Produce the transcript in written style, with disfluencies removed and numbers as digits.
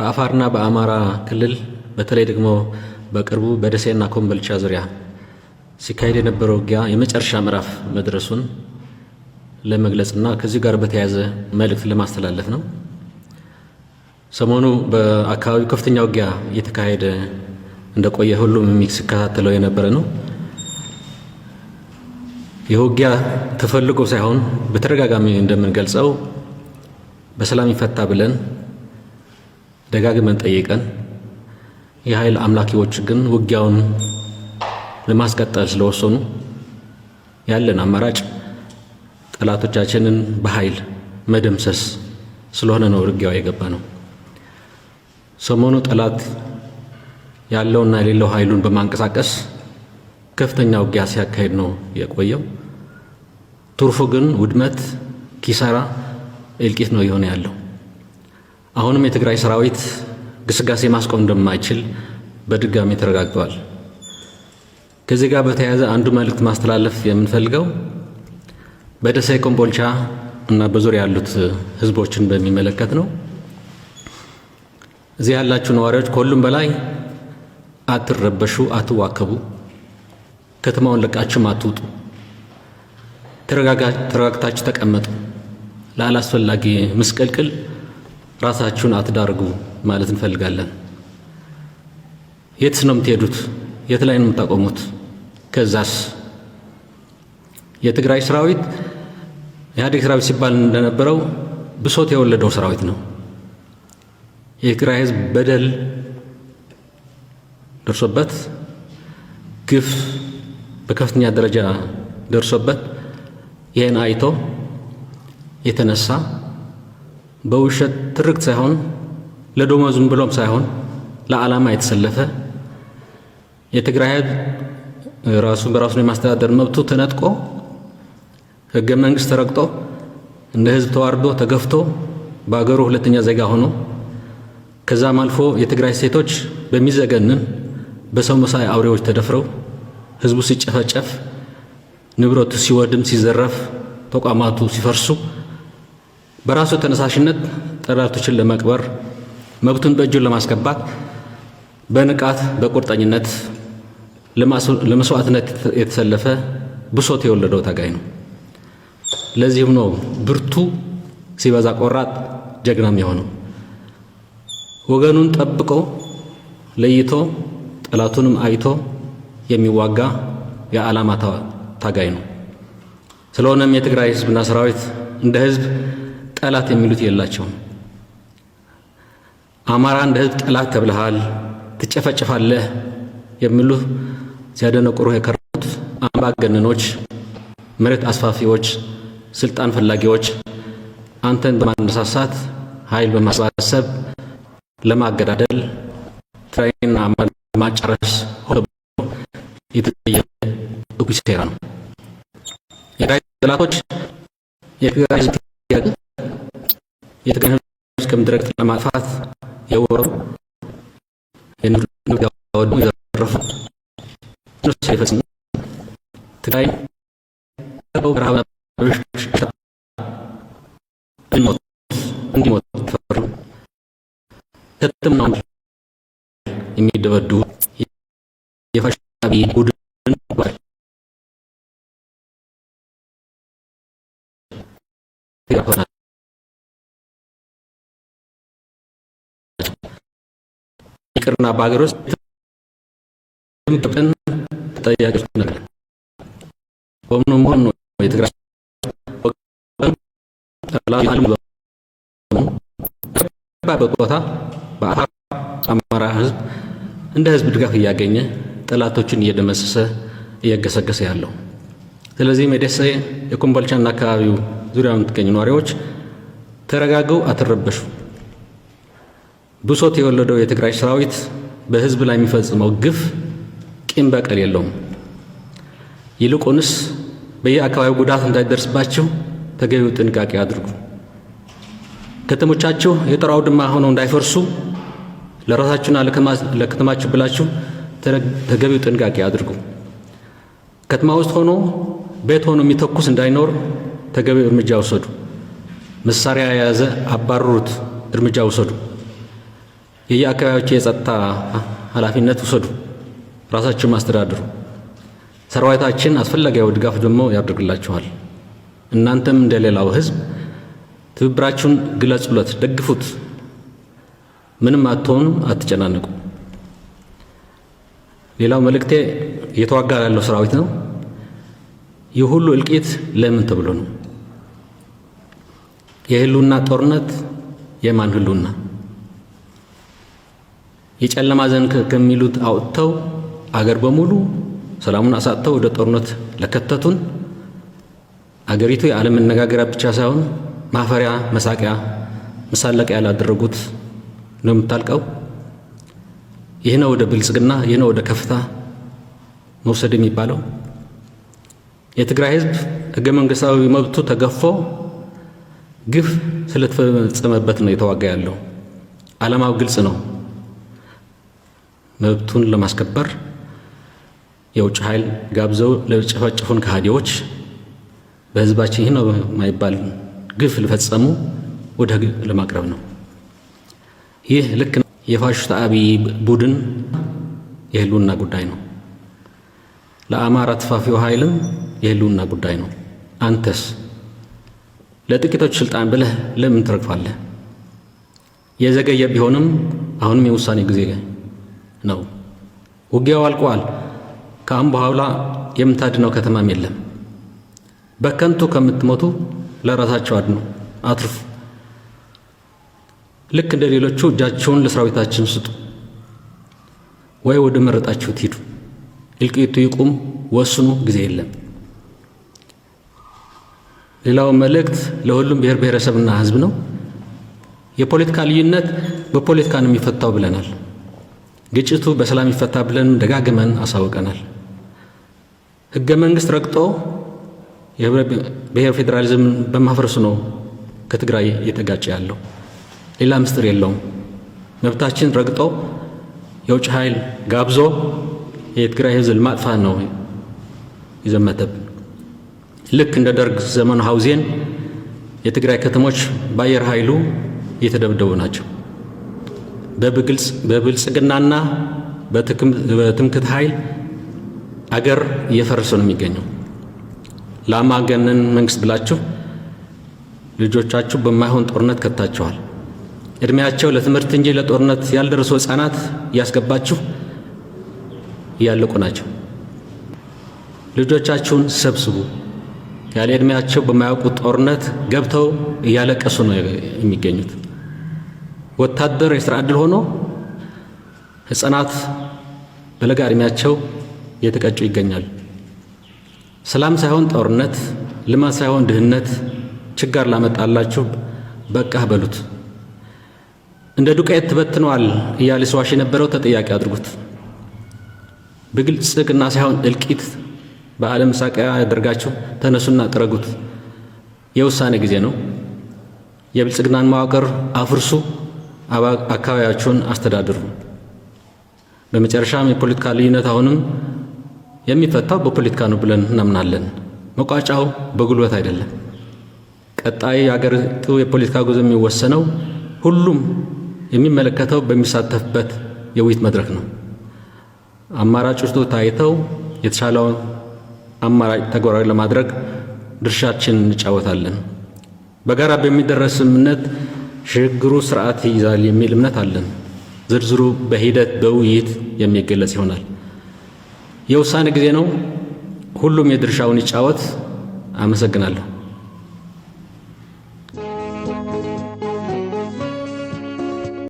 በአፋርና በአማራ ክልል በተለይ ደግሞ በቅርቡ በደሴና ኮምቦልቻ ዙሪያ ሲካሄድ የነበረው ውጊያ የመጨረሻ ምዕራፍ መድረሱን ለመግለጽና ከዚህ ጋር በተያያዘ መልእክት ለማስተላለፍ ነው። ሰሞኑ በአካባቢው ከፍተኛ ውጊያ እየተካሄደ እንደቆየ ሁሉም ሲከታተለው የነበረ ነው። የውጊያ ተፈልጎ ሳይሆን በተደጋጋሚ እንደምንገልጸው በሰላም ይፈታ ብለን ደጋግመን ጠይቀን የኃይል አምላኪዎች ግን ውጊያውን ለማስቀጠል ስለወሰኑ ያለን አማራጭ ጠላቶቻችንን በኃይል መደምሰስ ስለሆነ ነው ውጊያው የገባ ነው። ሰሞኑ ጠላት ያለውና የሌለው ኃይሉን በማንቀሳቀስ ከፍተኛ ውጊያ ሲያካሂድ ነው የቆየው። ትርፉ ግን ውድመት፣ ኪሳራ፣ እልቂት ነው እየሆነ ያለው። አሁንም የትግራይ ሰራዊት ግስጋሴ ማስቆም እንደማይችል በድጋሚ ተረጋግጧል። ከዚህ ጋር በተያያዘ አንዱ መልእክት ማስተላለፍ የምንፈልገው በደሴ ኮምቦልቻ እና በዙሪያ ያሉት ህዝቦችን በሚመለከት ነው። እዚህ ያላችሁ ነዋሪዎች ከሁሉም በላይ አትረበሹ፣ አትዋከቡ፣ ከተማውን ለቃችሁም አትውጡ፣ ተረጋግታችሁ ተቀመጡ፣ ላላስፈላጊ ምስቅልቅል ራሳችሁን አትዳርጉ ማለት እንፈልጋለን። የትስ ነው የምትሄዱት? የት ላይ ነው የምታቆሙት? ከዛስ የትግራይ ሰራዊት ኢህአዴግ ሰራዊት ሲባል እንደነበረው ብሶት የወለደው ሰራዊት ነው። የትግራይ ህዝብ በደል ደርሶበት ግፍ በከፍተኛ ደረጃ ደርሶበት ይህን አይቶ የተነሳ በውሸት ትርክት ሳይሆን ለደሞዙም ብሎም ሳይሆን ለዓላማ የተሰለፈ የትግራይ ህዝብ ራሱን በራሱን የማስተዳደር መብቱ ተነጥቆ ህገ መንግስት ተረግጦ እንደ ህዝብ ተዋርዶ ተገፍቶ በአገሩ ሁለተኛ ዜጋ ሆኖ ከዛም አልፎ የትግራይ ሴቶች በሚዘገንን በሰው መሳይ አውሬዎች ተደፍረው ህዝቡ ሲጨፈጨፍ፣ ንብረቱ ሲወድም ሲዘረፍ፣ ተቋማቱ ሲፈርሱ በራሱ ተነሳሽነት ጠላቶችን ለመቅበር መብቱን በእጁን ለማስገባት በንቃት በቁርጠኝነት ለመስዋዕትነት የተሰለፈ ብሶት የወለደው ታጋይ ነው። ለዚህም ነው ብርቱ ሲበዛ ቆራጥ ጀግናም የሆነው። ወገኑን ጠብቆ ለይቶ ጠላቱንም አይቶ የሚዋጋ የዓላማ ታጋይ ነው። ስለሆነም የትግራይ ህዝብና ሰራዊት እንደ ህዝብ ጠላት የሚሉት የላቸውም። አማራ እንደ ህዝብ ጠላት ተብለሃል፣ ትጨፈጭፋለህ የሚሉ ሲያደነቁሩ የከረሙት አምባገነኖች፣ መሬት አስፋፊዎች፣ ስልጣን ፈላጊዎች አንተን በማነሳሳት ኃይል በማሰባሰብ ለማገዳደል ትግራይና አማራን ለማጫረስ ሆነ የተጠየ እኩይ ሴራ ነው። የትግራይ ጠላቶች የትግራይ ህዝብ የትግራይ ህዝብ ከምድረ ገጽ ለማጥፋት የወረሩ የንብረት ያወደሙ የዘረፉ ሳይፈጽሙ ትግራይ ረሃብና በሽታ እንዲሞት ፈሩ ከተማውን የሚደበድቡ የፋሽስት ቡድን ይቅርና በሀገር ውስጥ ተጠያቂዎች ነገር ሆኖ መሆን ነው። የትግራይ ቦታ በአፋር አማራ ህዝብ እንደ ህዝብ ድጋፍ እያገኘ ጠላቶችን እየደመሰሰ እየገሰገሰ ያለው። ስለዚህም የደሴ የኮምቦልቻና አካባቢው ዙሪያ የምትገኙ ነዋሪዎች ተረጋገው፣ አትረበሹ። ብሶት የወለደው የትግራይ ሰራዊት በህዝብ ላይ የሚፈጽመው ግፍ ቂም በቀል የለውም። ይልቁንስ በየአካባቢው ጉዳት እንዳይደርስባችሁ ተገቢው ጥንቃቄ አድርጉ። ከተሞቻችሁ የጦር አውድማ ሆነው እንዳይፈርሱ ለራሳችሁና ለከተማችሁ ብላችሁ ተገቢው ጥንቃቄ አድርጉ። ከተማ ውስጥ ሆኖ ቤት ሆኖ የሚተኩስ እንዳይኖር ተገቢው እርምጃ ውሰዱ። መሳሪያ የያዘ አባርሩት፣ እርምጃ ውሰዱ። የየአካባቢዎች የጸጥታ ኃላፊነት ውሰዱ፣ ራሳችሁን አስተዳድሩ። ሰራዊታችን አስፈላጊው ድጋፍ ደግሞ ያደርግላችኋል። እናንተም እንደሌላው ሕዝብ ትብብራችሁን ግለጹለት፣ ደግፉት። ምንም አትሆኑም፣ አትጨናነቁ። ሌላው መልእክቴ እየተዋጋ ያለው ሰራዊት ነው። ይህ ሁሉ እልቂት ለምን ተብሎ ነው? የህልውና ጦርነት የማን ህልውና? የጨለማ ዘመን ከሚሉት አውጥተው አገር በሙሉ ሰላሙን አሳጥተው ወደ ጦርነት ለከተቱን አገሪቱ የዓለም መነጋገሪያ ብቻ ሳይሆን ማፈሪያ፣ መሳቂያ፣ መሳለቂያ ላደረጉት ነው የምታልቀው። ይህ ነው ወደ ብልጽግና፣ ይህ ነው ወደ ከፍታ መውሰድ የሚባለው። የትግራይ ህዝብ ህገ መንግስታዊ መብቱ ተገፎ ግፍ ስለተፈጸመበት ነው የተዋጋ ያለው። ዓላማው ግልጽ ነው። መብቱን ለማስከበር የውጭ ኃይል ጋብዘው ለጨፈጨፉን ከሃዲዎች በህዝባችን ይህ ነው የማይባል ግፍ ለፈጸሙ ወደ ህግ ለማቅረብ ነው። ይህ ልክ የፋሽስት አብይ ቡድን የህልውና ጉዳይ ነው። ለአማራ ተፋፊው ኃይልም የህልውና ጉዳይ ነው። አንተስ ለጥቂቶች ስልጣን ብለህ ለምን ትረግፋለህ? የዘገየ ቢሆንም አሁንም የውሳኔ ጊዜ ነው። ውጊያው አልቋል። ከአሁን በኋላ የምታድነው ከተማም የለም። በከንቱ ከምትሞቱ ለራሳቸው አድኑ፣ አትርፉ። ልክ እንደ ሌሎቹ እጃቸውን ለሰራዊታችን ስጡ፣ ወይ ወደ መረጣችሁት ሂዱ። እልቂቱ ይቁም፣ ወስኑ። ጊዜ የለም። ሌላው መልእክት ለሁሉም ብሔር ብሔረሰብና ሕዝብ ነው። የፖለቲካ ልዩነት በፖለቲካ ነው የሚፈታው ብለናል። ግጭቱ በሰላም ይፈታ ብለን ደጋግመን አሳውቀናል። ሕገ መንግስት ረግጦ የህብረ ብሔር ፌዴራሊዝም በማፍረሱ ነው ከትግራይ እየተጋጨ ያለው። ሌላ ምስጢር የለውም። መብታችን ረግጦ የውጭ ኃይል ጋብዞ የትግራይ ህዝብ ለማጥፋት ነው የዘመተብን። ልክ እንደ ደርግ ዘመኑ ሀውዜን የትግራይ ከተሞች በአየር ኃይሉ እየተደበደቡ ናቸው። በብልጽግናና በትምክህት ኃይል አገር እየፈረሰ ነው የሚገኘው። ለአምባገነን መንግስት ብላችሁ ልጆቻችሁ በማይሆን ጦርነት ከታችኋል። እድሜያቸው ለትምህርት እንጂ ለጦርነት ያልደረሱ ህፃናት እያስገባችሁ እያለቁ ናቸው። ልጆቻችሁን ሰብስቡ። ያለ እድሜያቸው በማያውቁት ጦርነት ገብተው እያለቀሱ ነው የሚገኙት። ወታደር የስራ ዕድል ሆኖ ህፃናት በለጋ እድሜያቸው እየተቀጩ ይገኛሉ። ሰላም ሳይሆን ጦርነት፣ ልማት ሳይሆን ድህነት ችጋር ላመጣላችሁ በቃህ በሉት። እንደ ዱቄት ትበትነዋል እያለ ሲዋሽ የነበረው ተጠያቂ አድርጉት። ብልጽግና ሳይሆን እልቂት በዓለም ሳቂያ ያደርጋችሁ። ተነሱና ጥረጉት። የውሳኔ ጊዜ ነው። የብልጽግናን መዋቅር አፍርሱ። አካባቢያችሁን አስተዳድሩ። በመጨረሻም የፖለቲካ ልዩነት አሁንም የሚፈታው በፖለቲካ ነው ብለን እናምናለን። መቋጫው በጉልበት አይደለም። ቀጣይ የአገሪቱ የፖለቲካ ጉዞ የሚወሰነው ሁሉም የሚመለከተው በሚሳተፍበት የውይይት መድረክ ነው። አማራጮች ታይተው የተሻለውን አማራጭ ተግባራዊ ለማድረግ ድርሻችንን እንጫወታለን። በጋራ በሚደረስ ስምምነት ሽግግሩ ስርዓት ይይዛል የሚል እምነት አለን። ዝርዝሩ በሂደት በውይይት የሚገለጽ ይሆናል። የውሳኔ ጊዜ ነው። ሁሉም የድርሻውን ይጫወት። አመሰግናለሁ።